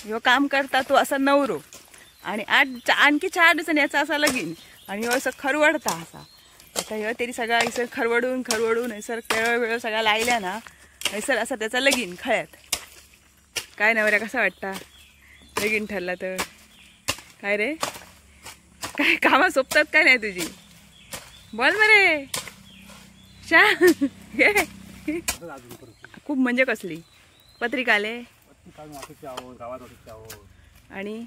ह्यो काम करता तो असा नवरो आणि आणखी 4 दिवसांनी याचा असा लगीन आणि ह्यो असं खरवडता असा. आता ह्यो तरी सगळा हयसर खरवडून खरवडून हयसर केळं वेळ सगळा लायल्या ना हयसर असा त्याचा लगीन खळ्यात. काय नवऱ्या कसा वाटता लगीन ठरला तर? काय रे काय कामं सोपतात काय नाही तुझी? बोल मरे शा. खूप म्हणजे कसली पत्रिका आले आणि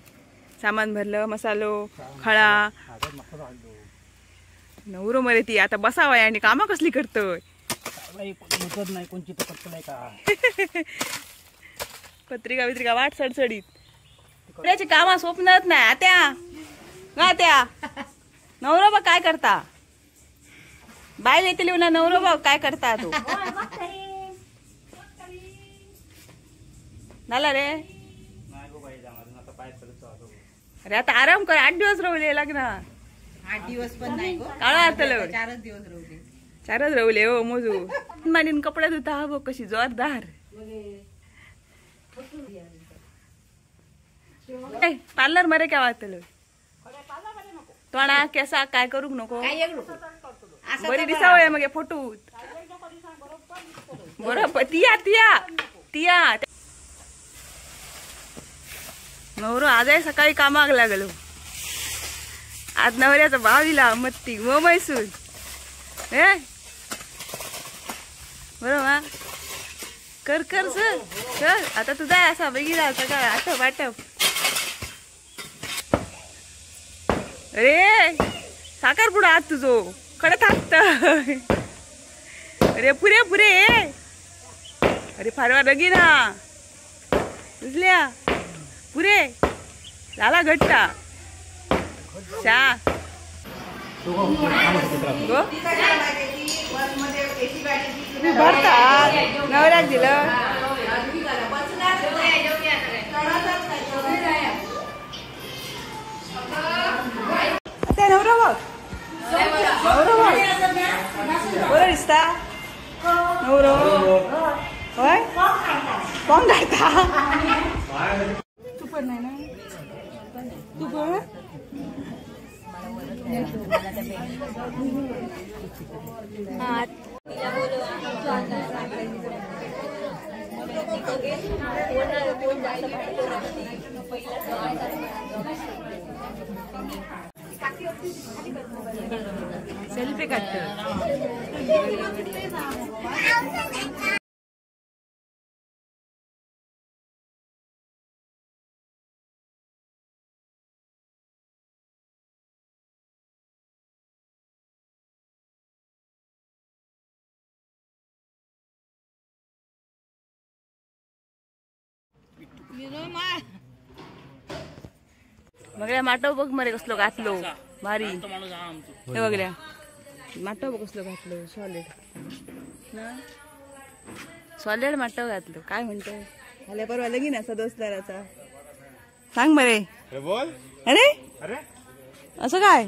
सामान भरलं मसालो खळा नवरो मरे ती आता बसावाय आणि कामा कसली करतोय. पत्रिका बित्रिका वाट सडसडीत त्याची कामा स्वप्नात नाही. आत्या गा त्या नवरो बा काय करता? बायल येते ना नवरो बा काय करता तू? झाला रे? अरे आता आराम कर. 8 दिवस राहिले लग्न. 8 दिवस पण नाही काळा आतलं 4च दिवस राहिले. 4च राहिले हो मोजू. मानीन कपडे धुता बघ कशी जोरदार. पार्लर मरे काय वाटलं तोंडा केसा काय करूक नको बरी दिसावं मग फोटो बरोबर. तिया तिया तिया नवरो आजही सकाळी कामाक लागलो. आज नवऱ्याचा भाव दिला मत्ती व मैसूर हे बरोबर कर कर सर कर. आता तुझा असा बेगीन सकाळ आटप आटप. अरे साखरपुडा आज तुझो कडे थाकत. अरे पुरे पुरे. अरे फारवा लगीन हा बुजल्या पुरे झाला घट्टा शा भरता नवऱ्याक दिलं. त्या नवरा बघ नवरो बघ बरं दिसता नवरो होय कोण काढता? तू पण नाही ना तू पण सेल्फी काढतो. मगल्या माटव बघ मरे कसलो घातलो भारी. हे बघल्या माटव बघ कसलो घातलो सॉलिड ना सॉलिड माटव घातलो. काय म्हणतोय आल्या परवा लगीन असा दोस्तदाराचा सांग मरे. अरे अरे असं काय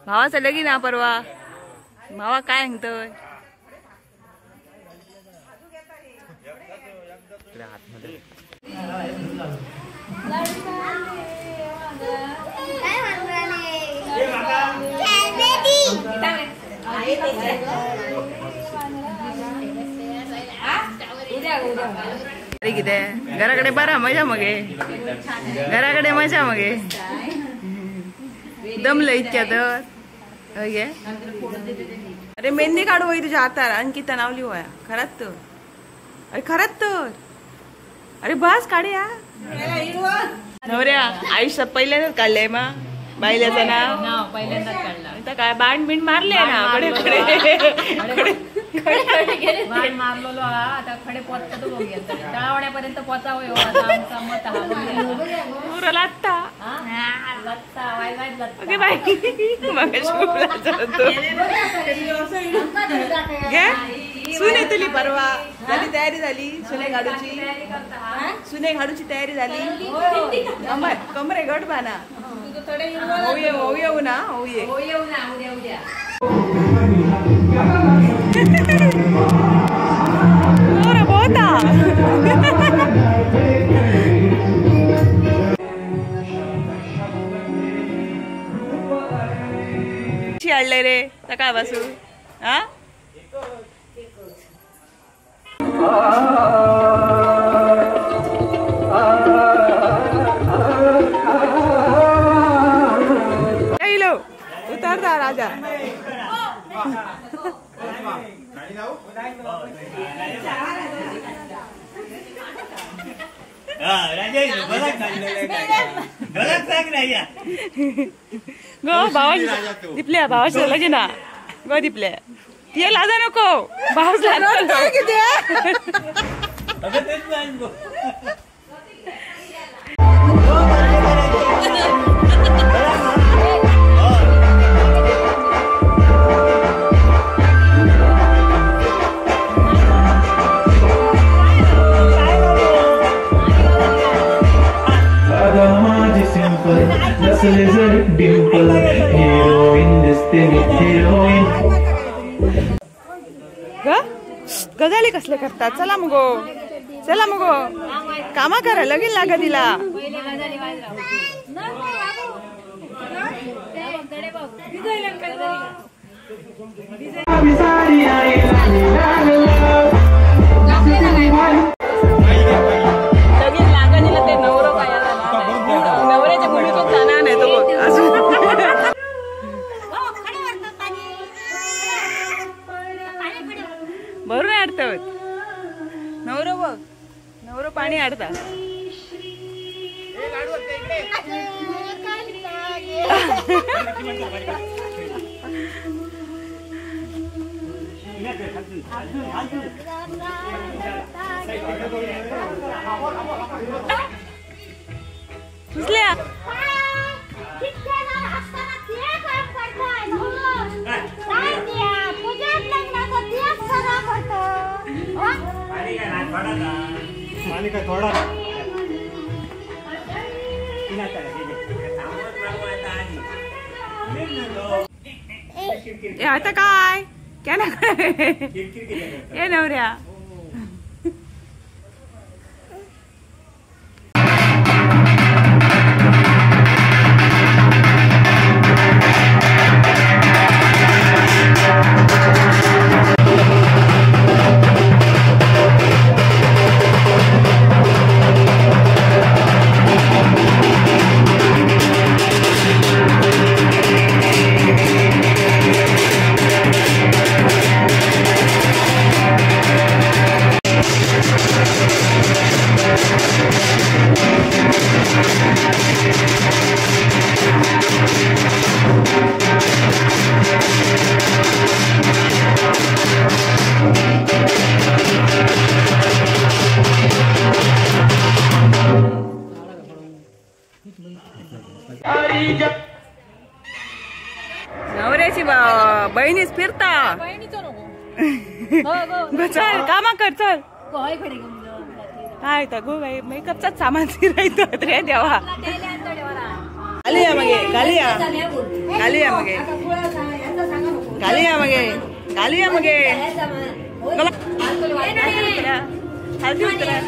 भावाचं लगीन हा परवा. भावा काय सांगतोय? किती घराकडे बरा मजा मगे घराकडे मजा मगे दमलं इतक्यात. अरे मेहंदी काढू होई तुझ्या हातार आणखी तणावली होया खरात तर. अरे खरात तर. अरे बस काढूया नवऱ्या आयुष्यात पहिल्यांदाच काढलंय मा बायल्याचं नाव पहिल्यांदाच काढला. आता काय बाण बिण मारले ना कडे कडे बाण मारलेलो आता खडे पोचतो बघूया तळावण्यापर्यंत पोचावं आमचा मत पुरा लागता लागता वाय वाय लागता. ओके बाय. मग घे सुने तुली परवा झाली तयारी झाली सुने घाडूची सुने घाडूची तयारी झाली. कमर कमरे घट बाना होऊ येऊ ना होऊ ये येऊ ना उद्या उद्या. बोता. काढले रे सकाळपासून? हा उतरता राजा. गो भावाची दिपल्या भावाची लगीन ना गो दिपल्या ती लाजा नको भाव किती. डिंपल हिरोईन दिसते हिरोईन. गजाली कसले करतात? चला मगो चला मगो कामा करा लगीन लागा तिला. लगीन लागा तिला ते नवरो काय नवऱ्याच्या भूमिकेत जाणार नाही तो अजून. भरून आडतात नवरो बघ नवरो पाणी आडतात. सुचल्या थोडा आता काय काय ना ए नवऱ्या नवऱ्याची बहिणीच फिरता. चल कामा कर चल. काय गो बाई मेकअपचाच सामान फिरायचं रे देवा. घालूया मगे घालूया घालूया मगे घालूया मगे घालूया मगे. हळदी उतरा.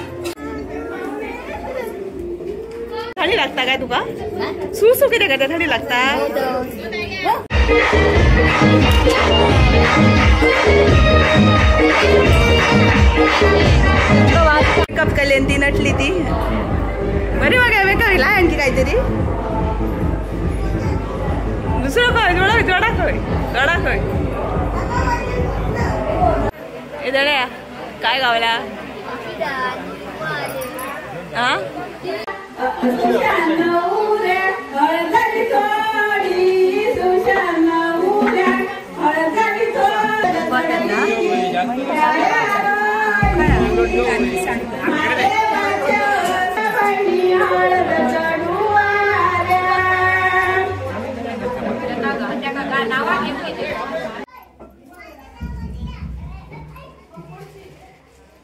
थंडी लागता काय तुका? सू सू किती करता थंडी लागता? मेकअप केले ती नटली ती बरी बघा मेकअप हिला आणखी काहीतरी दुसरं खंय जोडा जोडा खंय जोडा खंय ए दड्या काय गावला हा?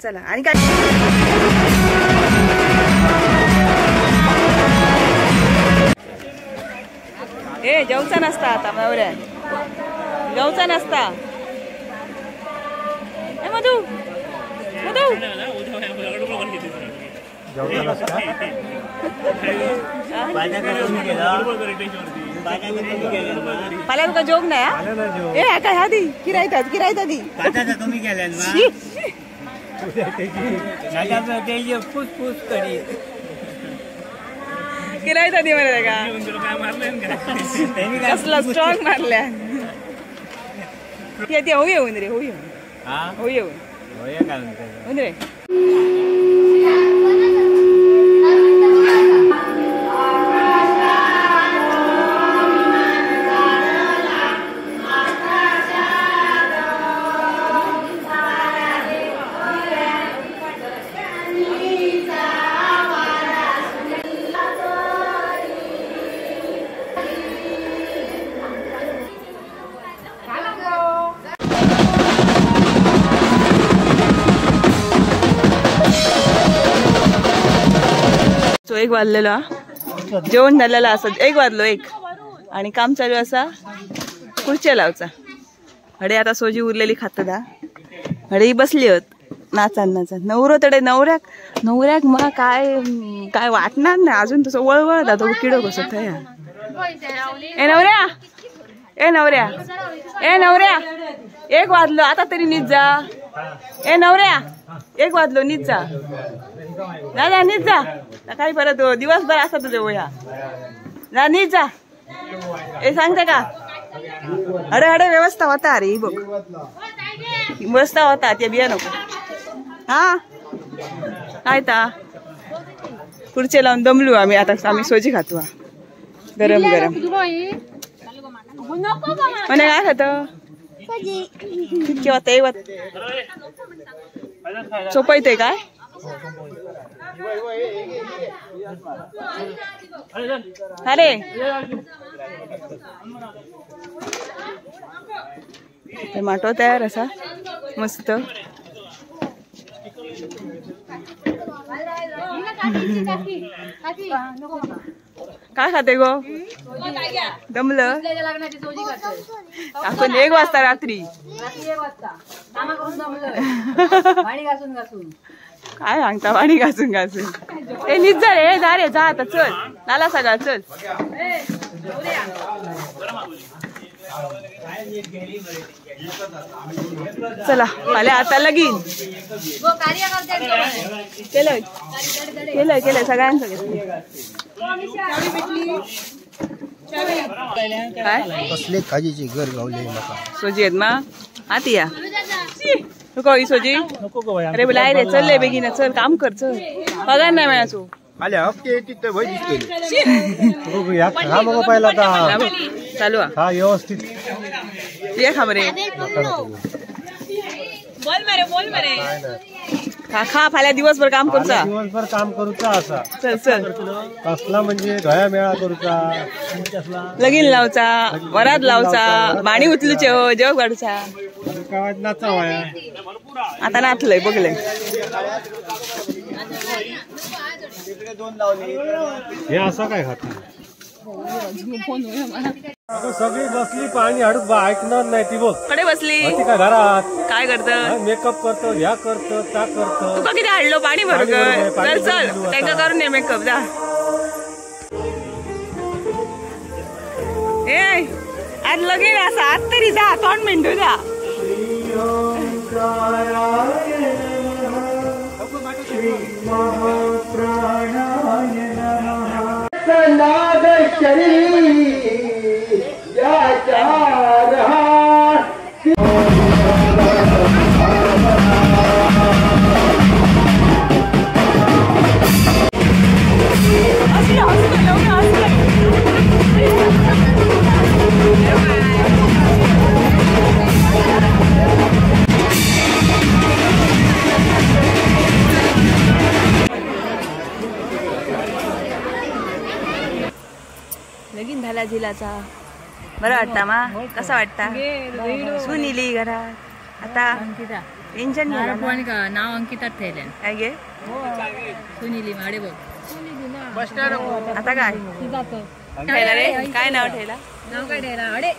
चला आणि काय ए जेवचा नसता आता नवऱ्या जेवचा नसता. ए मधू मधू फाल्यां तुका जोग नाही हा? ए काय दी किरायतात किरायता दी कमी केल्यान किरायता दी मरे का कसला स्ट्रॉंग मारल्या ती हो येऊन रे हो येऊन हो येऊन होऊन रे. एक वाजलेलो जेवण झालेलं असं एक वाजलो एक आणि काम चालू असा खुर्च्या लावचा. हडे आता सोजी उरलेली खात दा हडे बसली होत नाचान नाचान नवरो तडे नवऱ्याक नवऱ्याक मग काय काय वाटणार नाही अजून तसं वळवळता तो किडो कसो थंय. ए नवऱ्या ए नवऱ्या ए नवऱ्या एक वाजलो आता तरी नीट जा. ए नवऱ्या एक वाजलो नीट जा जा नीट जा काही परत दिवसभर असा तुझे वया जा नीट जा. ए सांगते का अरे अरे व्यवस्था होता अरे बघ व्यवस्था होता ते बिया नको. हा काय ता खुर्ची लावून दमलू आम्ही आता आम्ही सोजी खातो गरम गरम. म्हणे काय खात किती वाजता एक सोपं काय अरे टमाटो तयार असा मस्त. काय खाते गो दमलं आपण एक वाजता रात्री काय सांगता पाणी घासून घासून. ए नीट जा रे जा रे जा आता चल नाला सगळा चल. चला फाल्यां आता लगीन केलं केलं केलं सगळ्यांचं घेतलं. काय कसले काजीची घर गावले माका सोजी आहेत मा आती या नको ही सोजी अरे बोला रे चल रे बेगीन चल काम कर चल पगार नाही मिळाचो. आले हप्ते तिथे वय दिसते हा मग पहिला चालू हा व्यवस्थित ये खबरे बोल मरे बोल मरे खा खा फाल्यां दिवसभर काम करूचा दिवसभर काम करूचा असा चल चल कसला म्हणजे घया मेळा करूचा लगीन लावचा वरात लावचा बाणी उचलूचे हो जेव काढूचा नाचावाया आता नाचलंय बघलंय. हे असं काय खात सगळी बसली पाणी हाडूक ऐकणार नाही ती बघ कडे बसली ती काय घरात काय करत मेकअप करतो ह्या करतो ता करतो तुका किती हाडलो पाणी भरू चल चल त्यांका करून ये मेकअप जा. ए आज लगीन असा आज तरी जा तोंड मेंढू जा. लगीन झाला झिलाचा बरं वाटता मा कसा वाटता सून इली घरात आता टेन्शन नाव अंकिता ठेवले काय गे सुनीली माडे बघ आता काय ठेवला रे काय नाव ठेवला नाव काय ठेवला अडे.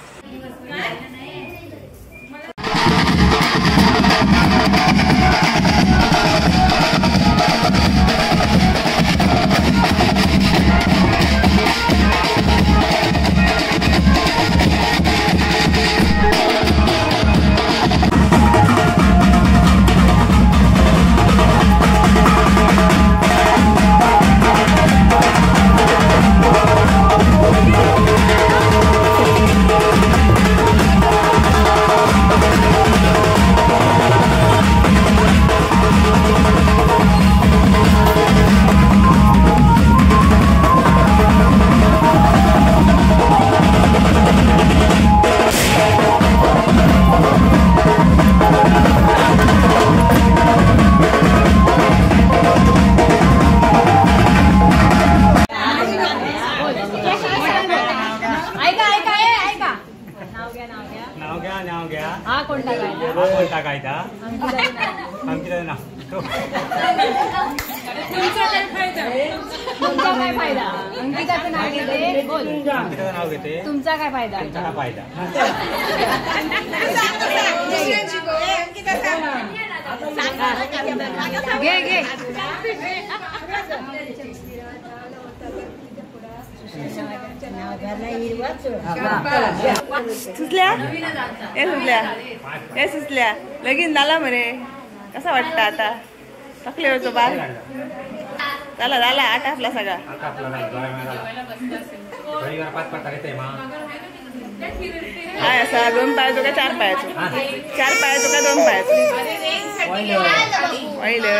तुमचा काय फायदा? तुमचा काय फायदा? अंकिताचं नाव घेते, बोल. नाव घेते. तुमचा काय फायदा? तुमचा काय फायदा? घे घे. सुचल्या ए सुचल्या ए सुचल्या लगीन झाला मरे, कसा वाटतं आता? तकलेवरचो बाल झाला झाला आटापला सगळा. काय असा 2 पायाचो का 4 पायाचो? 4 पायाचो का 2 पायाचो? पहिलं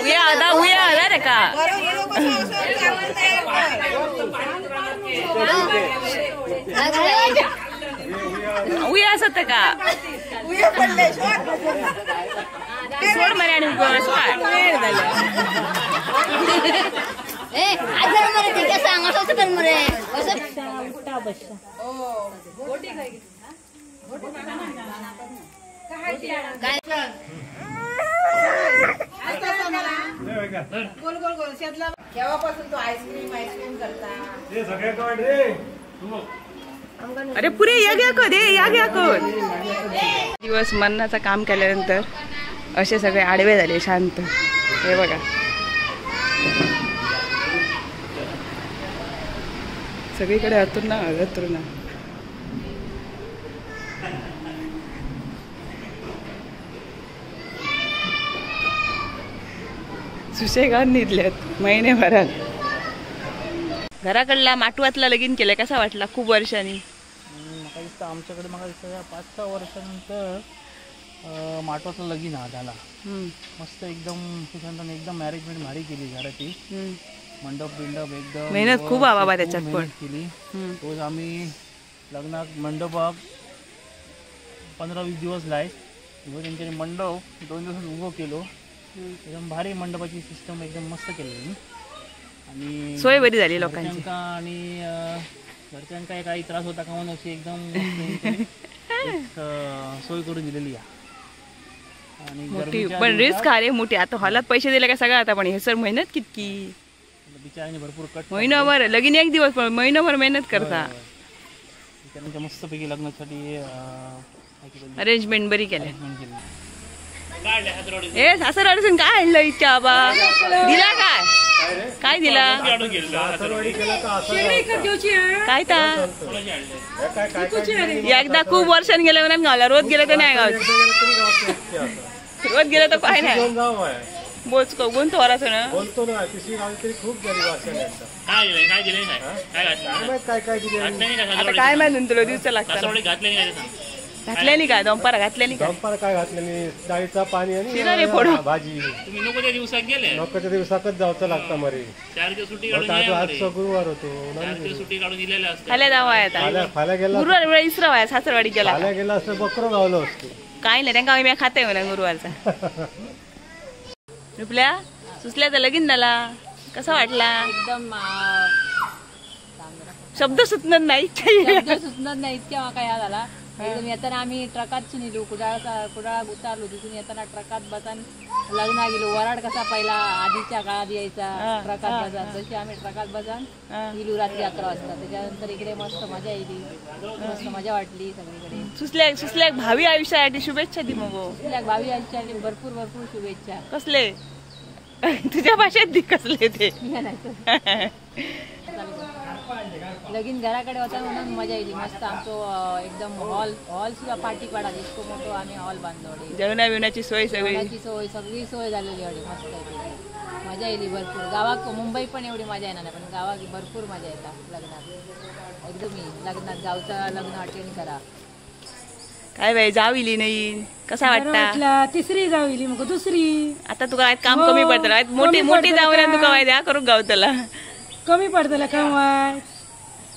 उया आता उया आला रे का? उया असत का? सोड मरे आणि गोल गोल गोल केव्हापासून तो आईस्क्रीम आईस्क्रीम करता. अरे पुरे या घ्या कर या घ्या कर. दिवस मरणाचं काम केल्यानंतर असे सगळे आडवे झाले शांत. हे बघा सगळीकडे अतुर्ना अतुर्ना. सुशेगाद निघल्यात महिनेभरात. घराकडला माटवातला लगीन केलं, कसा वाटला? खूप वर्षांनी म्हाका दिसता आमच्याकडे म्हाका दिसता 5-6 वर्षानंतर माटवातला लगीन हा झाला. मस्त एकदम सुशांताने एकदम मॅनेजमेंट भारी केली घराची. मंडप बिंडप एकदम मेहनत खूप आहे बाबा त्याच्यात पण केली. रोज आम्ही लग्नात मंडपाक 15-20 दिवस लाय त्यांच्यानी मंडप 2 दिवसात उभं केलो. एकदम भारी मंडपाची सिस्टम एकदम मस्त केलेली आणि सोय बरी झाली लोकांची. आणि घरच्यांका काही त्रास होता का म्हणून अशी एकदम सोय करून दिलेली आहे. आणि मोठी पण रिस्क आहे मोठी. आता हॉलात पैसे दिले का सगळं आता, पण हे सर मेहनत कितकी बिचारांनी भरपूर कट महिनाभर लगीन एक दिवस पण महिनाभर मेहनत करता. बिचारांच्या मस्तपैकी लग्नासाठी अरेंजमेंट बरी केली. ए सासरवाडीसून काय आणलं इच्छा बा? दिला काय काय दिला काय ता? एकदा खूप वर्षांनी गेलं म्हणून गावला, रोज गेलं तर नाही गावचं. रोज गेलं तर काय नाही बोचको गुंत वराचं ना बोलतो ना तिसरी गावी तरी खूप गरीब असेल. काय काय आता काय माहिती तुला दिवसा लागतं. घातलेली काय दोंपारा घातलेली काय? दोंपारा काय घातलेली? डाळीचा पाणी आणि भाजी. तुम्ही नको त्या दिवसात गेले, नको त्या दिवसातच जावचं लागतं मरे. 4 दिवस सुट्टी काढून आज गुरुवार होतो, 4 दिवस सुट्टी काढून दिलेले असते. फाल्या जावा आता फाल्या गेला गुरुवार वेळ इसरा वाया सासरवाडी गेला. फाल्या गेला असं बकरो गावलो असतो. काय नाही त्यांना मी खाते म्हणा गुरुवारचा. रुपल्या सुसल्याचा लगीन झाला, कसा वाटला? एकदम शब्द सुचणार नाही, शब्द सुचणार नाही इतक्या माका या झाला. एकदम येताना आम्ही ट्रकात नेलो, कुडाळा कुडाळा उतारलो, तिथून येताना ट्रकात बसान लग्ना गेलो. वराड कसा पहिला आधीच्या काळात यायचा ट्रकात बसान, तशी आम्ही ट्रकात बसान गेलो रात्री 11 वाजता. त्याच्यानंतर इकडे मस्त मजा येली, मस्त मजा वाटली सगळीकडे. सुसल्या सुसल्याक भावी आयुष्यासाठी शुभेच्छा दी मग. सुसल्याक भावी आयुष्यासाठी भरपूर भरपूर शुभेच्छा. कसले तुझ्या भाषेत दी कसले ते? लगीन घराकडे होता म्हणून मजा येईल मस्त. आमचो एकदम हॉल हॉल सुद्धा पाटी पाडा इतको मोठो आम्ही हॉल बांधलो. जेवणा बिवणाची सोय सगळी, जेवणाची सोय सगळी सोय झालेली एवढी मस्त मजा येईल भरपूर. गावात मुंबई पण एवढी मजा येणार नाही, पण गावात भरपूर मजा येतात लग्नात. एकदम लग्नात गावचा लग्न अटेंड करा. काय बाई जाविली नाही, कसा वाटता? तिसरी जाविली मग दुसरी. आता तुका काम कमी पडतं, मोठी मोठी जाऊन तुका वाय द्या करू गावतला कमी पडतला काम.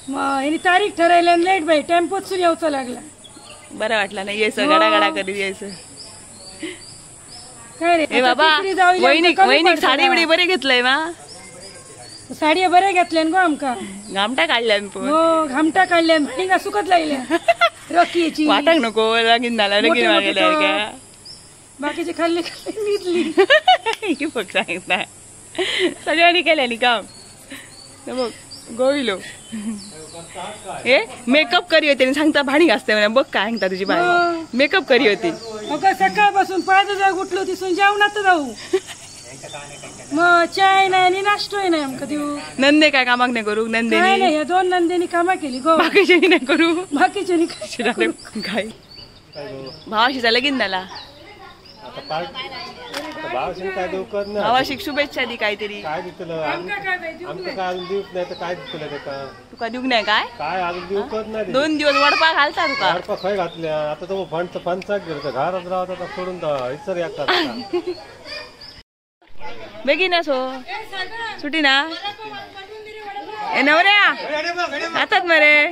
मग ह्यांनी तारीख ठरवली आणि लेट बाई टेम्पोतसून येऊचा लागला. बरं वाटलं नाही यायचं गडा गडा कधी यायचं. काय रे ए बाबा वहिनी वहिनी साडी बिडी बरी घेतलंय मा. साडी बरे घेतल्या गो आमका. घामटा काढल्या पण. हो घामटा काढल्या भांडी सुकत लागल्या रकीची. वाटाक नको लगीन झाला लगीन मागेल्या का बाकीची खाल्ली खाल्ली निघली. ही बघ सांगता सगळ्यांनी केल्यानी काम. बघ गोविलो हे मेकअप करी होती सांगता भाणी घासते म्हणा. बघ काय सांगता तुझी बाई मेकअप करी होती. अगं सकाळपासून 5 हजार उठलो तिसून जेवणात जाऊ मग चाय नाही आणि नाश्तोय नाही आमका देऊ. नंदे काय कामाक नाही करू नंदे नाही 2 नंदेनी कामा केली गो बाकीच्यानी नाही करू बाकीच्यानी काय. भावाशीचा लगीन झाला. भावाशीक शुभेच्छा दी काहीतरी. काय दितलं आमका काय अजून देऊक नाही तर काय दितलं त्याका. तुका देऊक नाही काय काय अजून देऊकच नाही. 2 दिवस वडपा घालता तुका. वडपा खय घातल्या आता तो फणस फणसाक गेलो घरात राहत आता सोडून दा इसर एकटा. बेगीन असो सुटी ना ए नवऱ्या हातात मरे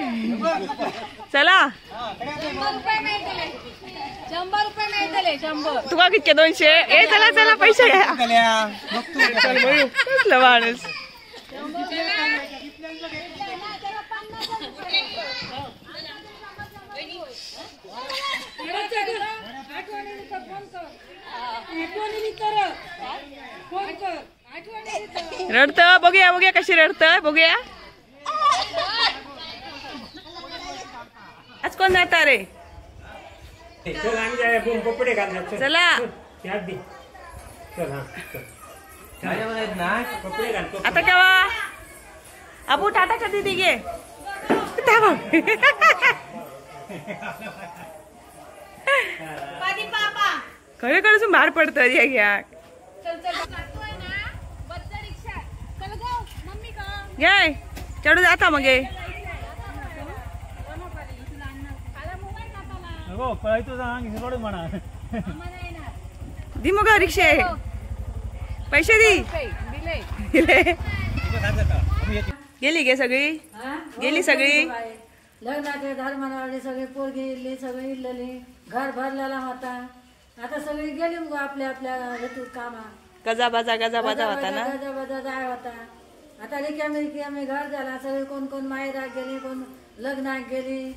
चला. 100 रुपये मिळतले 100. तुका कितके 200. ए चला चला पैसे घ्या. कसला माणूस. रडत बघूया बघूया कशी रडत बघूया. आज कोण जाता रे? चला आता केव्हा अबू टाटा कधी दी गे. खरे खरं बाहेर पडत घ्या घ्याय चढू जाता मगे. दी मग रिक्षे पैसे दी. दिले गेली गे सगळी गेली सगळी. लग्नाचे धर्माला सगळी पोरगी इल्ली सगळी इल्लली घर भरलेला होता. आता सगळी गेली मग आपल्या आपल्या हेतूत कामा. गजा बाजा गजा बाजा होता ना. गजा बाजा जाय होता. आता रिकामी रिकामी घर झाला. सगळी कोण कोण माहेराक गेली कोण लग्नाक गेली.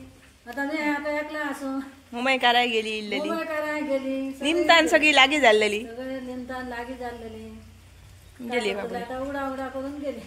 आता मी आता एकला असू. मुंबई कराय गेली इल्लेली. मुंबई कराय गेली. निमतान सगळी लागी झालेली. सगळे निमतान लागी झालेली गेली. आता उडा उडा करून गेली.